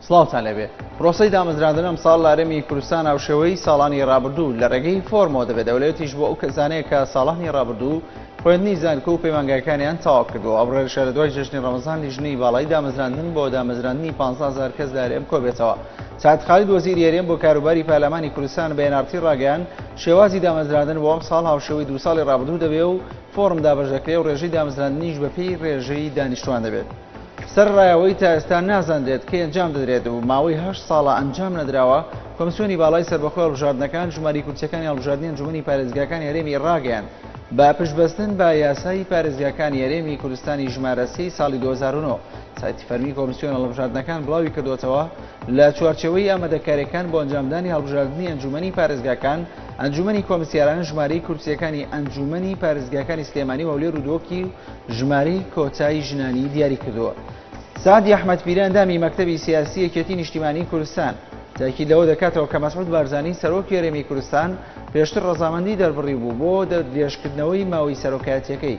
سڵاوتان لێبێ. پرۆسەی دامەزراندن ئەمساڵ لە هەرێمی کوردستان هاوشێوەی ساڵانی ڕابردوو لە ڕێگەی فۆرمەوە دەبێت، ئەولەویەتیش بۆ ئەو کەسانەیە کە ساڵانی ڕابردوو خوێندنی زانکۆ و پەیمانگاکانیان تەواو کردووە. ئەو بڕیارەشە لە دوای جەژنی ڕەمەزان لیژنەی باڵای دامەزراندن بۆ دامەزراندنی 15,000 کەس لە هەرێم کۆبێتەوە. سەعد خالید وەزیری هەرێم بۆ کاروباری پەرلەمانی کوردستان بە NRT ڕاگەیاند، شێوازی دامەزراندن بۆ ئەمساڵ هاوشێوەی دوو ساڵی ڕابردوو دەبێ و فۆرم دابەش دەکرێ و ڕێژەی دامەزراندنیش بەپێی ڕێژەی دانیشتوان دەبێت. سەرەڕای ئەوەی تا ئێستا نازانرێت کەی ئەنجام دەدرێت و ماوەی هەشت ساڵە ئەنجام نەدراوە، کۆمسیۆنی باڵای سەربەخۆی هەڵبژاردنەکان ژمارەی کورسیەکانی هەڵبژاردنی ئەنجومەنی پارێزگاکانی هەرێمی ڕاگەیاند. بە پشتبەستن بە یاسای پارێزگاکانی هەرێمی کوردستانی ژمارە سێی ساڵی 2009، سایتی فەرمی کۆمسیۆن هەڵبژاردنەکان بڵاوی کردووەتەوە، لە چوارچێوەی ئامادەکارییەکان بۆ ئەنجامدانی هەڵبژاردنی ئەنجومەنی پارێزگاکان، ئەنجومەنی کۆمسیاران ژمارەی کورسییەکانی ئەنجومەنی پارێزگاکانی سلێمانی و هەولێر و دهۆکی و ژمارەی کۆتای ژنانی دیاری کردووە. سەعدی ئەحمەد پیرە ئەندامی مەکتەبی سیاسی یەکێتی نیشتیمانی کوردستان تاکید لەوە دەکاتەوە کە مەسعود بارزانی سەرۆکی هەرێمی کوردستان پێشتر ڕەزامەندی دەربڕیبوو بۆ درێژکردنەوەی ماوەی سەرۆکایەتیەکەی.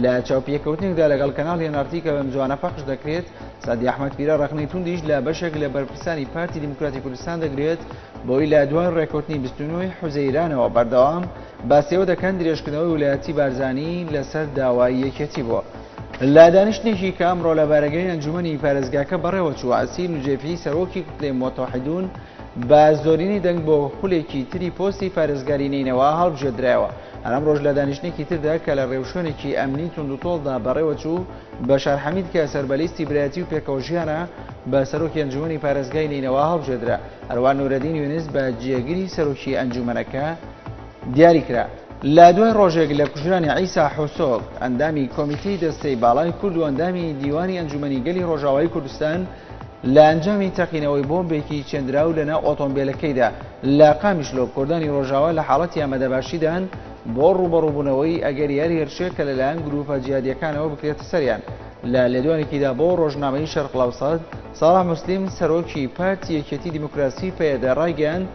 لە چاوپێکەوتنێکدا لەگەڵ کەناڵی NRT کە بەمزوانە پەخش دەکرێت، سەعدی ئەحمەد پیرە ڕەخنەی توندیش لە بەشێک لە بەرپرسانی پارتی دیموکراتی کوردستان دەگرێت بەوەی لە دوای ڕێککەوتنی 29 حوزەیرانەوە بەردەوام باسی ئەوە دەکەن درێژکردنەوەی ولایەتی بارزانی لەسەر داوای یەکێتی بووە. لە دانیشتنێکی کە ئەمڕۆ لە بارەگای ئەنجومەنی پارێزگاکە بەڕێوەچوو، عەسیر نوجێفی سەرۆکی کوتلەی مۆتەحیدون بە زۆرینەی دەنگ بۆ خولێکی تری پۆستی پارێزگاری نەینەوا هەڵبژێردرایەوە. هەر ئەمڕۆش لە دانیشتنێکی تردا کە لە ڕێوشوێنێکی ئەمنی توندوتۆڵدا بەڕێوەچوو، بەشار حەمید کە سەر بە لیستی برایەتی و پێکەوەژیانە بە سەرۆکی ئەنجومەنی پارێزگای نەینەوا هەڵبژێردرا. هەروەها نورەدین یونس بە جێگری سەرۆکی ئەنجومەنەکە دیاری کرا. لە دوای ڕۆژێک لە کوژرانی عیسا حوسۆک، ئەندامی کۆمیتەی دەستەی باڵای کورد و ئەندامی دیوانی ئەنجومەنی گەلی ڕۆژاوای کوردستان لە ئەنجامی تەقینەوەی بۆمبێکی چێندراو لەناو ئۆتۆمبێلەکەیدا لە قامیشلۆ، کوردانی ڕۆژاوا لە حاڵەتی ئامادەباشیدان بۆ ڕووبەڕووبوونەوەی ئەگەری هەر هێرشێک کە لەلایەن گرووپە جیهادییەکانەوە بکرێتە سەریان. لە لێدوانێکیدا بۆ ڕۆژنامەی شەرقلئەوسەت، ساڵح موسلیم، سەرۆکی پارتی یەکێتی دیموکراسی پەیەدە ڕایگەیاند،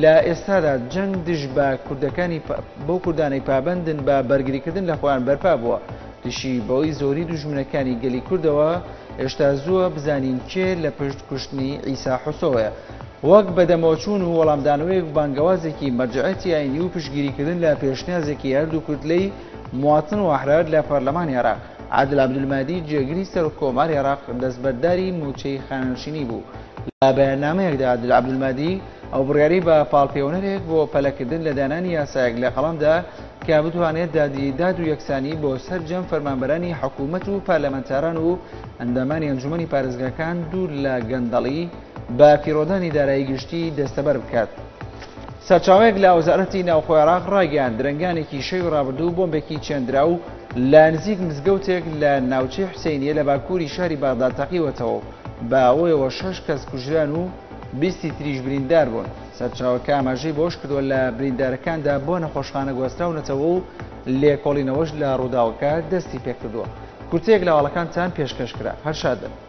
لە ئێستادا جەنگ دژ بە کوردەکانی بەو کوردانەی پابەندن بە بەرگریکردن لە خۆیان بەرپا بووە، دژی بەوەی زۆری دوژمنەکانی گەلی کوردەوە، هێشتا زووە بزانین کێ لە پشت کوشتنی عیسا حوسۆوەیە. وەک بەدەمەوەچوون و وەڵامدانەوەیەک و بانگەوازێکی مەرجەعیەتی ئاینی و پشتگیریکردن لە پێشنیازێکی هەردوو کوتلەی مواتن و ئەحرار لە پەرلەمانی عێراق، عادل عەبدولمەهدی جێگری سەرۆک کۆماری عێراق دەستبەرداری مووچەی خانەنشینی بوو. لە بەیاننامەیەکدا عادل عەبدولمەهدی ئەو بڕیارەی بە پاڵپێوەنەرێک بۆ پەلەکردن لە دانانی یاسایەک لە قەڵەم دا کە بتوانێت دادی داد و یەکسانی بۆ سەرجەم فەرمانبەرانی حکوومەت و پەرلەمانتاران و ئەندامانی ئەنجومەنی پارێزگاکان دوور لە گەندەڵی بە فیڕۆدانی دارایی گشتی دەستەبەر بکات. سەرچاوەیەک لە وەزارەتی ناوخۆی عێراق ڕایگەیاند، درەنگانێکی شەوی ڕابردوو بۆمبێکی چێندراو لە نزیک مزگەوتێک لە ناوچەی حوسەینیە لە باکووری شاری بەغدا تەقیوەتەوە و بە ئەوەیەوە شەش کەس کوژران و بیستی تریش بریندار بوون. سەرچاوەکە ئاماژەی بەوەشکردووە، لە بریندارەکاندا بۆ نەخۆشخانە گواستراونەتەوە و لێکۆڵینەوەش لە ڕووداوەکە دەستی پێکردووە. کورتەیەک لە هەواڵەکانتان پێشکەش کرا. هەر شاد بن.